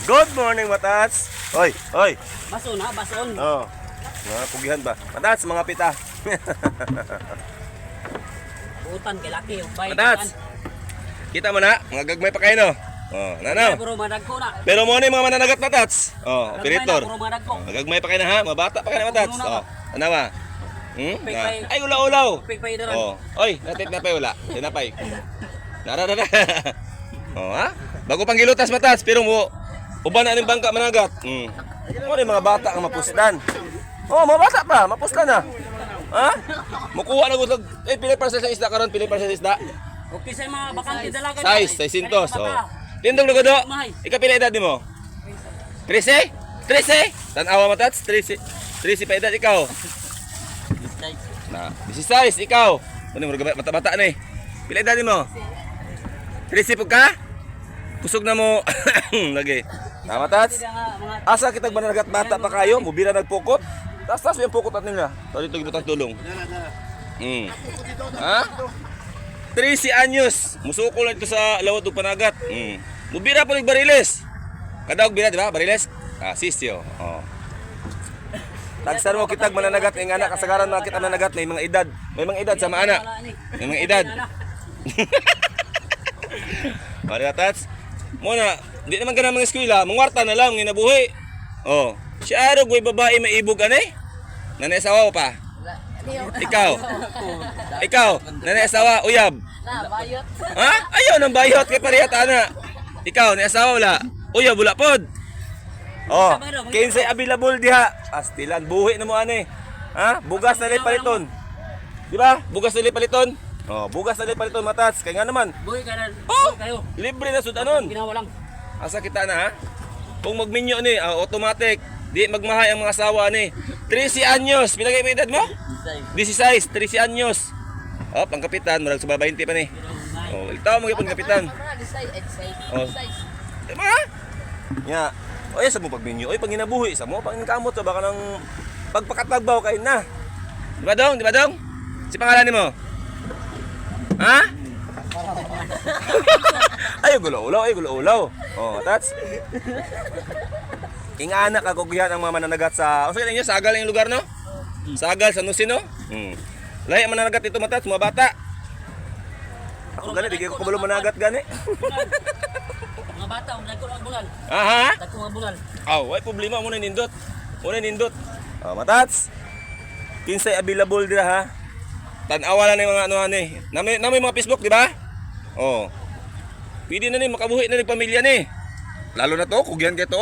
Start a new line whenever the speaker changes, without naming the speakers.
Good morning, matats. Hoy, hoy.
Bason ha, bason.
Oh. Mga kugihan ba? Matats, mga pita.
Buutan kay laki ubay.
Matats. Kita mo na, mga gagmay pa kayo no. Oh, nanaw.
Puro madagko na.
Pero mo ni mga mananagat, matats. Oh, operator.
Puro madagko.
Oh, gagmay pa kayo na ha, mga bata pa kayo na, matats. Oh, ano ba? Na. Ay, ulaw-ulaw.
Pig pa idaran.
Oh. Oy, natit na pay wala. Tinapay. Nara nara. Oh, ha? Bago pang gilutas, matats, pero mo uban na ning bangka managat. Mo ni mga bata ang mapuslan. Oh, mga bata pa, mapuslan na. Ha? Mukuha na gud, eh, pila para sa isda karon, pila para sa isda?
Okay sa mga bakante dalaga.
Size, 600. Oh. Tindog na gudo. Ikaw, pila edad nimo? 13? 13? Tan-awa, matats, 13. 13 pa edad ikaw. Na, 16 ikaw. Ano mo bata-bata na eh. Pila edad nimo? 13 po ka? Kusog na mo lagi. Tama, tats. Asa kitag mananagat, bata pa kayo, mubira nagpukot. Tas tas yung pukot at nila. To dito gibutang tulong. Ha? 13 anyos. Musuko lang ito sa lawat ug panagat. Mubira po nig bariles. Kadaog bira, di ba? Bariles. Ah, sisyo. Oh. Tagsan mo kitag mananagat ng anak kasagaran mga kita mananagat may mga edad. May mga edad sa maana. May mga edad. Pare tats. Muna, di naman ganang mga eskwela, mangwarta na lang nginabuhi. Oh. Siya arog way babae maibog ani. Nanay asawa pa. Ikaw. Ikaw, nanay asawa uyab.
Na, bayot.
Ha? Ayaw ng bayot kay pareha ana. Ikaw, ni asawa wala. Uyab wala pod. Oh, kinsay available diha. Astilan buhi na mo ani. Ha? Bugas na lang paliton. Di ba? Bugas na lang paliton. Oh, bugas na lang paliton, matats. Kay nga naman,
Buhi ka na.
Oh!
Buhi kayo.
Libre na sudanon.
Ginawa lang.
Asa kita na ha? Kung magminyo ni, ah, automatic. Di magmahay ang mga asawa ni. 13 anyos. Pila kay edad mo? 16, 13 anyos. Oh, pangkapitan, murag sa 20 pa ni. Oh, itaw mo gyud kapitan. Oh. Di ba? Nya. O sa mo pagminyo, oy panginabuhi sa mo pangkamot sa baka nang pagpakatagbaw kay na. Di ba dong? Di ba dong? Si pangalan nimo? Ha? Ay, gulo-ulaw, ay gulo-ulaw. Oh, tats. Ingana kagugyan ang mga mananagat sa unsa ninyo, Sagal ang lugar no? Sagal sa Nusin no? Lahi ang mananagat dito, matats, mga bata. Ako gani, di ko kabalo managat gani.
Mga bata, dagko ang bungal.
Aha.
Dagko ang bungal.
Aw, way problema mo na nindot. Mo na nindot. Oh, matats. Kinsay available dira ha? Tan-awa lang ni mga ano ani. Nami nami mga Facebook, di ba? Oh. Pwede na ni makabuhi na ni pamilya ni. Lalo na to, kugyan kay to.